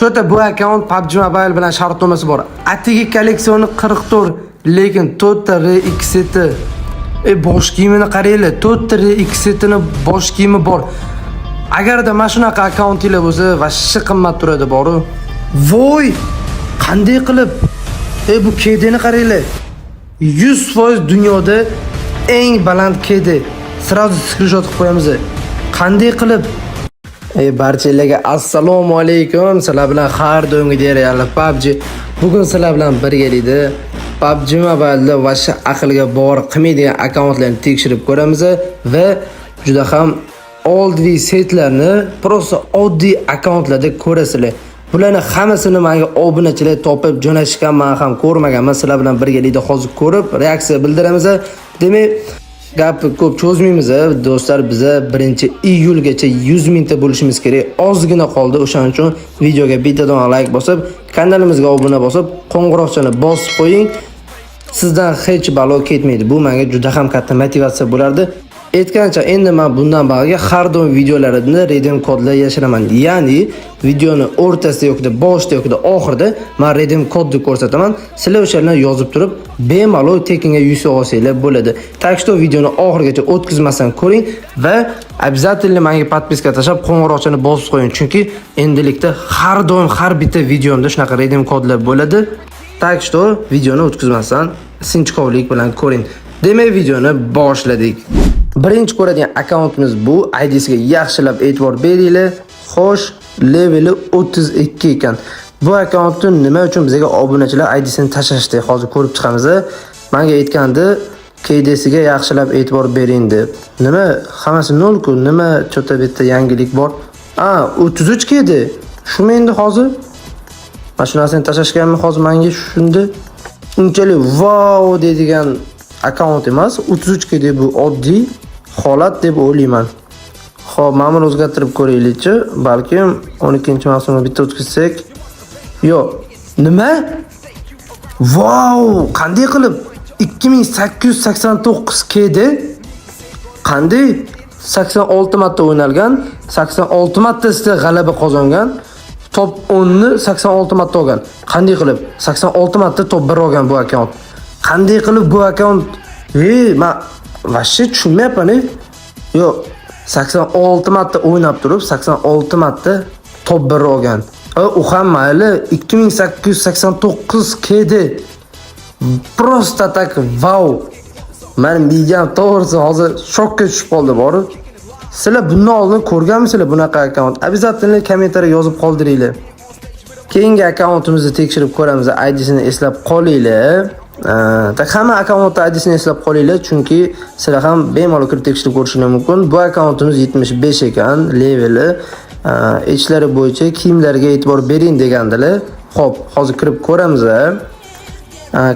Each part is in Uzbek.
Что-то bu akkaunt PUBG Mobile bilan shartnomasi bor. Atigi kolleksioni 44, lekin to'rtta RX seti. Bosh kiyimini qaranglar, to'rtta RX setini bosh kiyimi bor. Agarda mana shunaqa akkauntinglar bo'lsa, вообще qimmat turadi boru. Voy! Qanday qilib? Bu KDni qaranglar. 100% dunyoda eng baland KD. Сразу skrinshot qilib qo'yamiz. Qanday qilib? Barchalarga assalomu alaykum. Sizlar bilan har doimgidek Real PUBG. Bugun sizlar bilan birgalikda PUBG Mobile'da вообще aqlga bovar qilmaydigan akkauntlarni tekshirib ko'ramiz va juda ham oldviy setlarni просто oddiy akkauntlarda ko'rasizlar. Bularni hammasini menga obunachilar topib jo'natishgan, men ham ko'rmaganman. Sizlar bilan birgalikda hozir ko'rib reaksiya bildiramiz. Demak, gapni ko'p cho'zmaymiz, do'stlar. Biza 1-iyulgacha 100 mingta bo'lishimiz kerak. Ozgina qoldi. O'shaning uchun videoga bittadan like bosib, kanalimizga obuna bosib, qo'ng'iroqchani bosib qo'ying. Sizdan hech balo ketmaydi. Bu menga juda ham katta motivatsiya bo'lardi. Aytgancha, endi men bundan bog'iga har doim videolarimda redeem kodlar yashiraman. Ya'ni videoni o'rtasida yoki boshida yoki oxirida men redeem kodni ko'rsataman. Sizlar o'shalarni yozib turib, bemalol tekinga yuz olsanglar bo'ladi. Так что videoni oxirigacha o'tkazmasdan ko'ring va обязательно menga подписка tashlab, qo'ng'iroqchani bosib qo'ying. Chunki endilikda har doim har bitta videomda shunaqa redeem kodlar bo'ladi. Так что videoni o'tkazmasdan sinchkovlik bilan ko'ring. Demak, videoni boshladik. Birinchi ko'radigan akkauntimiz bu. IDsiga yaxshilab e'tibor beringlar. Xo'sh, leveli 32 ekan. Bu akkauntni nima uchun bizga obunachilar IDsini tashlashdi? Hozir ko'rib chiqamiz. Menga aytgandi, KDsiga yaxshilab e'tibor bering deb. Nima, hammasi 0 ku, nima что-то bitta yangilik bor? A, 33 KD. Shumi endi hozir? Mana shu narsani tashlashganmi hozir menga shunda? Unchalik vau deydigan akkaunt emas, 33 KD bu oddiy holat deb o'ylayman. Xo'p, mana buni o'zgartirib ko'raylikchi. Balkim 12-mavsumga bitta o'tkazsak. Yo'q. Nima? Vau, qanday qilib 2889 KD? Qanday? 86 marta o'ynalgan, 86 martasida g'alaba qozongan. Top 10 ni 86 marta olgan. Qanday qilib? 86 marta top 1 olgan bu akkaunt. Qanday qilib bu akkaunt? Men вообще tushunmayapman. Yo'q, 86 marta o'ynab turib, 86 marta top 1 olgan. U ham mayli, 2889 KD. Просто так vau. Mani miyam to'g'risi hozir shokka tushib qoldi borib. Sizlar bundan oldin ko'rganmisizlar bunaqa akkaunt? Обязательно kommentariy yozib qoldiringlar. Keyingi akkauntimizni tekshirib ko'ramiz. IDsini eslab qolinglar. Так, hamma akkauntni IDsini eslab qolinglar, chunki sizlar ham bemalol kirib tekshirib ko'rishingiz mumkin. Bu akkauntimiz 75 ekan, leveli. Ichlari bo'yicha kiyimlarga e'tibor bering degandilar. Xo'p, hozir kirib ko'ramiz.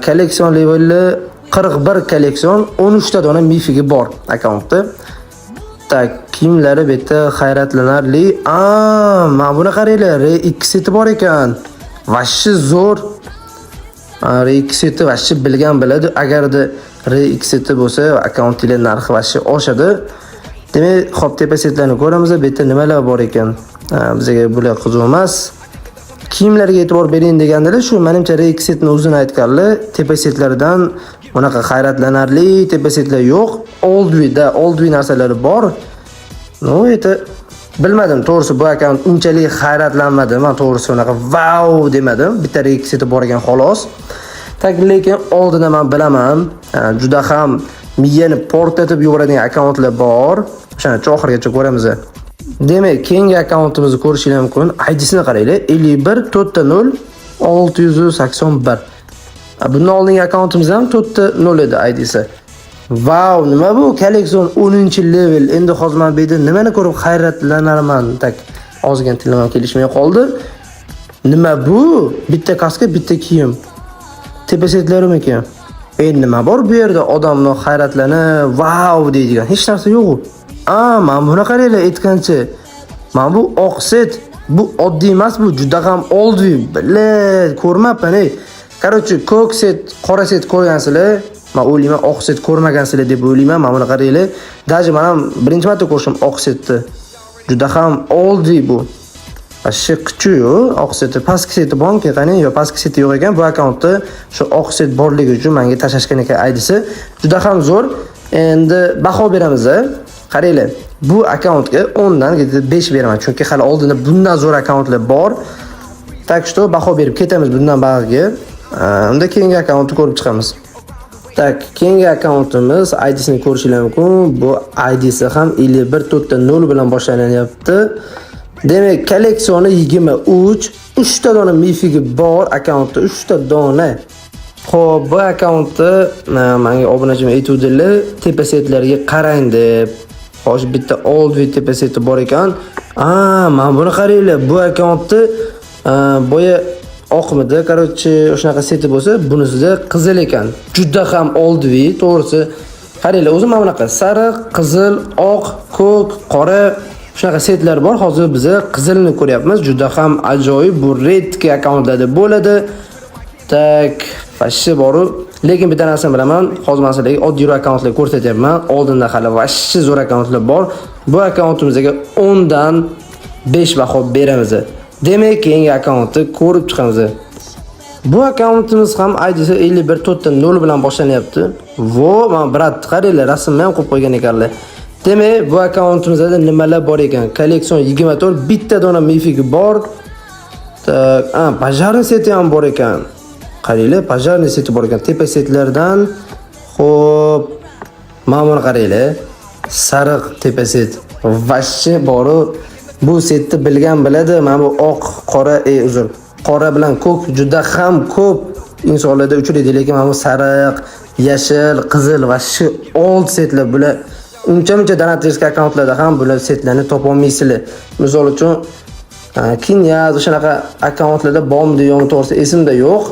Kolleksion leveli 41, kolleksion 13 ta dona mifigi bor akkauntda. Так, kiyimlari bu yerda hayratlanarli. A, mana buni qaranglar, RX seti bor ekan. Вообще zo'r. RX seti вообще bilgan biladi. Agarda RX seti bo'lsa, akkauntinglar narxi вообще oshadi. Demak, xo'p, tepa setlarni ko'ramiz. Bu yerda nimalar bor ekan? Bizga bular qiziq emas. Kiyimlarga e'tibor bering degandilar. Shu menimcha RX setni o'zini aytganlar. Tepa setlaridan bunaqa hayratlanarli tepa setlar yo'q. Oldvida oldvi narsalari bor. Ну, это bilmadim, to'g'risi bu akkaunt unchalik hayratlanmadim. Men to'g'risi unaqa vau demadim. Bitta RX seti bor ekan xolos. Так, lekin oldindan men bilaman, juda ham miyani portlatib yuboradigan akkauntlar bor. O'shani oxirigacha ko'ramiz. Demak, keyingi akkauntimizni ko'rishingiz mumkin. IDsini qaranglar. 51 4 0 681. Bundan oldingi akkauntimiz ham 4 0 edi IDsi. Vau, nima bu? Kolleksion 10-level. Endi hozir men bu yerda nimani ko'rib hayratlanarman? Так, ozgina tilim ham kelishmay qoldi. Nima bu? Bitta kaska, bitta kiyim. Tepa setlarimikan? Nima bor bu yerda odamni hayratlanib, vau deydigan hech narsa yo'q. A, mana buni qaranglar aytgancha. Mana bu oq set. Bu oddiy emas, bu juda ham oldviy. Бля, ko'rmabman ey. Короче, ko'k set, qora set ko'rgansizlar. Men o'ylayman, oq set ko'rmagansizlar deb o'ylayman. Mana buni qaranglar. Даже men ham birinchi marta ko'rishim oq setni. Juda ham oldiy bu. Вообще qichuyu oq seti. Pastki seti bormi, qani? Yo'q, pastki seti yo'q ekan. Bu akkauntda shu oq set borligi uchun menga tashlashgan ekan IDsi. Juda ham zo'r. Endi baho beramiz. Qaranglar, bu akkauntga 10 dan 5 beraman, chunki hali oldinda bundan zo'r akkauntlar bor. Так что baho berib ketamiz bundan bog'iga. Unda keyingi akkauntni ko'rib chiqamiz. Так, keyingi akkauntimiz IDsini ko'rishingiz mumkin. Bu IDsi ham 51.0 bilan boshlanyapti. Demak, коллекцион i 23, 3 ta dona мифик i bor akkauntda, 3 ta dona. Xo'p, bu akkauntni menga obunachim aytuvdilar, tepa setlarga qarang deb. Xo'sh, bitta old tepa seti bor ekan. A, mana buni qaranglar, bu akkauntni boya oqmidi, короче, shunaqa seti bo'lsa, bunisida qizil ekan. Juda ham oldvi, to'g'risi. Qaranglar, o'zi mana bunaqa sariq, qizil, oq, ko'k, qora shunaqa setlar bor. Hozir biz qizilni ko'ryapmiz. Juda ham ajoyib, bu редкий akkauntlarda bo'ladi. Так, вообще boru. Lekin bitta narsani bilaman, hozir man sizlarga oddiy akkauntlar ko'rsatyapman. Oldinda hali вообще zo'r akkauntlar bor. Bu akkauntimizga 10 dan 5 baho beramiz. Demak, keyingi akkauntni ko'rib chiqamiz. Bu akkauntimiz ham IDsi 51.0 bilan boshlanyapti. Vo, mana брат, qaranglar, rasmni ham qo'yib qo'ygan ekanlar. Demak, bu akkauntimizda nimalar bor ekan? Коллекцион 24, bitta dona мифик i bor. Так, a, пожарный seti ham bor ekan. Qaranglar, пожарный seti bor ekan. Tepa setlardan, xo'p, mana buni qaranglar. Sariq tepa set. Вообще boru, bu setni bilgan biladi. Mana bu oq, qora, uzr. Qora bilan ko'k juda ham ko'p insonlarda uchraydi, lekin mana bu sariq, yashil, qizil вообще old setlar, bular uncha muncha донатёрский akkauntlarda ham bular setlarni topolmaysizlar. Misol uchun, Kinyaz o'shanaqa akkauntlarda bormidi yo'qmi, to'g'risi esimda yo'q.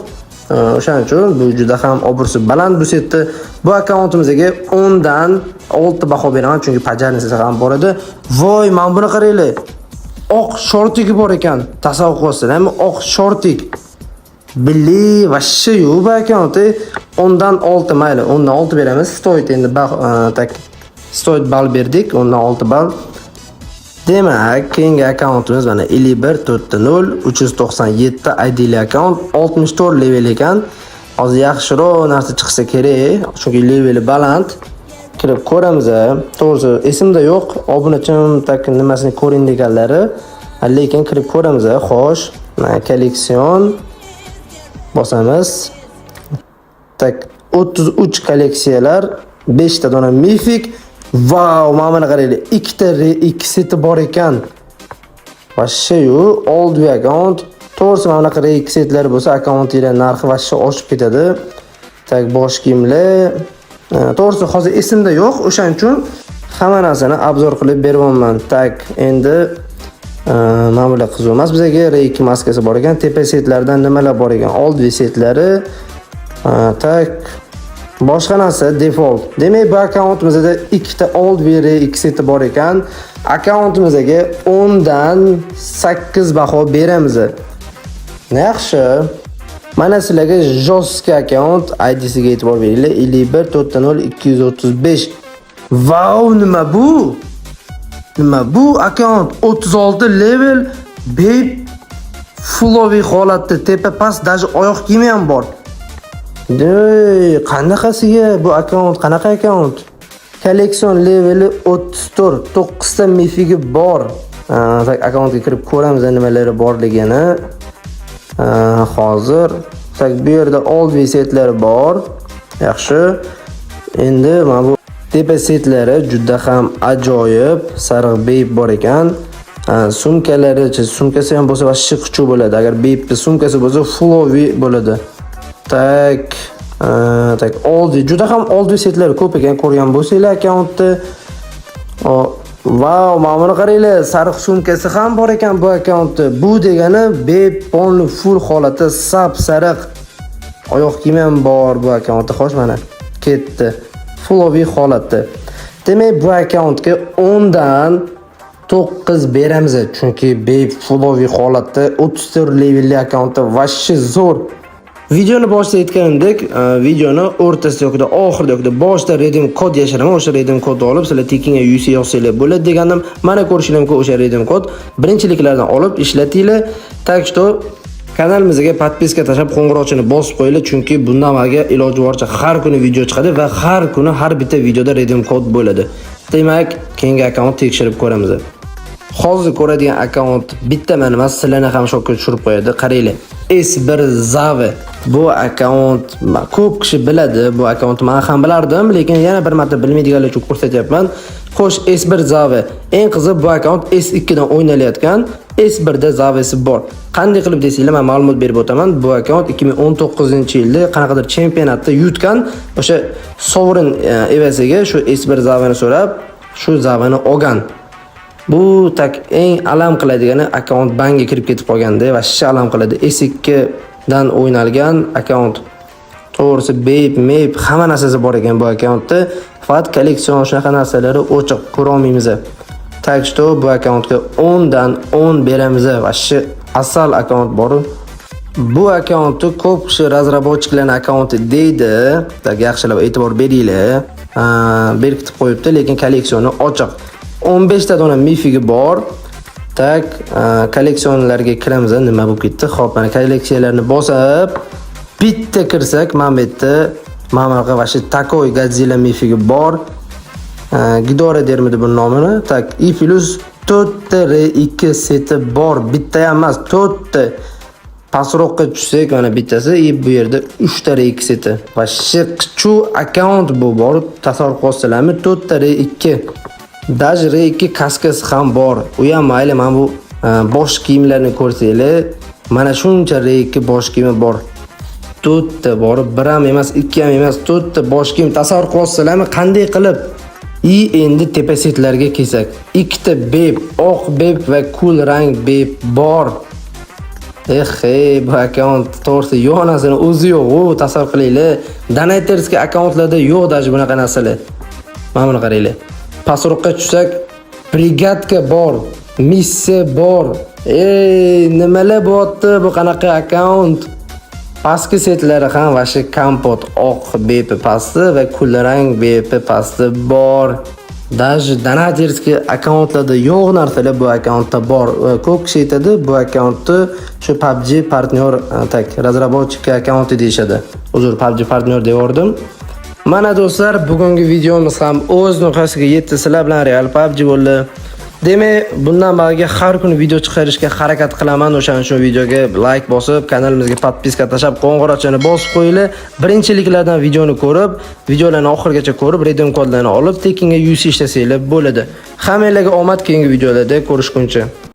O'shaning uchun bu juda ham obro'si baland bu setni. Bu akkauntimizga 10 dan 6 baho beraman, chunki пожарный si ham bor edi. Voy, mana buni qaranglar. Oq шортик i bor ekan. Tasavvur qilasizlarmi? Oq шортик. Billi, вообще yo'q bu akkaunt. 10 dan 6, mayli, 10 dan 6 beramiz. Стоит endi так, стоит ball berdik, 10 dan 6 ball. Demak, keyingi akkauntimiz mana 51.0 397 IDli akkaunt, 64 level ekan. Hozir yaxshiroq narsa chiqsa kerak, chunki leveli baland. Kirib ko'ramiz. To'g'risi esimda yo'q, obunachim так nimasini ko'ring deganlari, lekin kirib ko'ramiz. Xo'sh, mana коллекцион bosamiz. Так, 33 kolleksiyalar, 5 ta dona мифик. Vau, mana buni qaranglar. Ikkita R2 seti bor ekan. Вообще yu, old akkaunt. To'g'risi mana bunaqa R2 setlar bo'lsa, akkauntinglar narxi вообще oshib ketadi. Так, bosh kiyimlar. To'g'risi hozir esimda yo'q, o'shaning uchun hamma narsani обзор qilib beryapman. Так, endi mana bular qiziq emas bizga. R2 maskasi bor ekan. Tepa setlardan nimalar bor ekan? Old setlari. Так, boshqa narsa default. Demak, bu akkauntimizda ikkita old R2 seti bor ekan. Akkauntimizga 10 dan 8 baho beramiz. Yaxshi. Mana sizlarga жесткий akkaunt, IDsiga e'tibor beringlar. 51.0 235. Vau, nima bu? Nima bu akkaunt? 36 level, бейп, фуловый holatda, tepa past, даже oyoq kiyimi ham bor. Ey, qanaqasiga bu akkaunt? Qanaqa akkaunt? Коллекцион leveli 34, 9 ta мифик i bor. Так, akkauntga kirib ko'ramiz nimalari borligini. Hozir так, bu yerda old setlar bor. Yaxshi. Endi mana bu tepa setlari juda ham ajoyib. Sariq бейп bor ekan. Sumkalari, sumkasi ham bo'lsa вообще kuchli bo'ladi. Agar бейп sumkasi bo'lsa, фуловый bo'ladi. Так, так, oldi juda ham oldi setlar ko'p ekan, ko'rgan bo'lsanglar akkauntni. Vau, mana buni qaranglar, sariq sumkasi ham bor ekan bu akkauntda. Bu degani бейп полный full holatda sap sariq oyoq kiyimi ham bor bu akkauntda. Xo'sh, mana ketdi. Фуловый holatda. Demak, bu akkauntga 10 dan 9 beramiz, chunki бейп фуловый holatda 34 levelli akkauntda вообще zo'r. Videoni boshida aytganimdek, videoni o'rtasida yoki oxirida yoki boshida redeem kod yashiraman. O'sha redeem kodni olib, sizlar tekinga UC yozsanglar bo'ladi degandim. Mana ko'rishinglar mumkin, o'sha redeem kod birinchiliklardan olib ishlatinglar. Так что kanalimizga подписка tashlab, qo'ng'iroqchani bosib qo'yinglar, chunki bundan avvalgi iloji boricha har kuni video chiqadi va har kuni har bitta videoda redeem kod bo'ladi. Demak, keyingi akkaunt tekshirib ko'ramiz. Hozir ko'radigan akkaunt bitta man emas, sizlarni ham shokka tushirib qo'yadi. Qaranglar. S1 Zave. Bu akkaunt ko'p kishi biladi, bu akkauntni men ham bilardim, lekin yana bir marta bilmaydiganlar uchun ko'rsatyapman. Xo'sh, S1 Zave. Eng qizig'i, bu akkaunt S2 dan o'ynalayotgan, S1 da Zavesi bor. Qanday qilib desanglar, men ma'lumot berib o'taman. Bu akkaunt 2019-yilda qanaqadir chempionatda yutgan, o'sha sovrin evaziga shu S1 Zaveni so'rab, shu Zaveni olgan. Bu так eng alam qiladigani, akkaunt banga kirib ketib qolganda вообще alam qiladi. S2 dan o'ynalgan akkaunt. To'g'risi, bep, mep hamma narsasi bor ekan bu akkauntda. Faqat kolleksion shunaqa narsalari ochiq, ko'ra olmaymiz. Так что bu akkauntga 10 dan 10 beramiz. Вообще asal akkaunt bor. Bu akkauntni ko'p kishi разработчик larning akkaunti deydi. Так, yaxshilab e'tibor beringlar. Berkitib qo'yibdi, lekin kolleksioni ochiq. 15 ta dona мифик i bor. Так, kolleksionlarga kiramiz. Nima bo'lib ketdi? Xo'p, mana kolleksiyalarni bosib, bitta kirsak, mana bu yerda mana bunaqa вообще такой Godzilla мифик i bor. Gidora dermidi buni nomini? Так, и плюс 4 ta R2 seti bor. Bitta ham emas, 4 ta. Pastroqqa tushsak, mana bittasi и bu yerda 3 ta R2 seti. Вообще qichu akkaunt bu, borib tasavvur qilsanglarmi? 4 ta R2. Даже R2 kaskasi ham bor. U ham mayli, mana bu bosh kiyimlarni ko'rsanglar, mana shuncha R2 bosh kiyimi bor. To'rtta borib, bir ham emas, ikki ham emas, to'rtta bosh kiyim, tasavvur qilyapsizlarmi, qanday qilib? И endi tepa setlarga kelsak, ikkita beb, oq beb va kul rang beb bor. Eh, ey, bu akkaunt to'g'risi yo'q narsani o'zi yo'q. U tasavvur qilinglar. Донатёрский akkauntlarda yo'q даже bunaqa narsalar. Mana buni qaranglar. Pastroqqa tushsak, бригадка bor, missiya bor. Ey, nimalar bo'lyapti? Bu qanaqa akkaunt? Pastki setlari ham вообще kompot, oq BP pasti va kulrang BP pasti bor. Даже донатёрский akkauntlarda yo'q narsalar bu akkauntda bor. Ko'p kishi aytadi, bu akkauntni shu PUBG партнёр, так, разработчик akkaunti deyishadi. Uzr, PUBG партнёр deyordim. Mana do'stlar, bugungi videomiz ham o'z nihoyasiga yetdi. Sizlar bilan Real PUBG bo'ldi. Demak, bundan buyog'iga har kuni video chiqarishga harakat qilaman. O'shaning uchun videoga like bosib, kanalimizga подписка tashlab, qo'ng'iroqchani bosib qo'yinglar. Birinchiliklardan videoni ko'rib, videolarni oxirigacha ko'rib, redeem kodlarni olib, tekinga UC ishlasanglar bo'ladi. Hammanglarga omad, keyingi videolarda ko'rishguncha.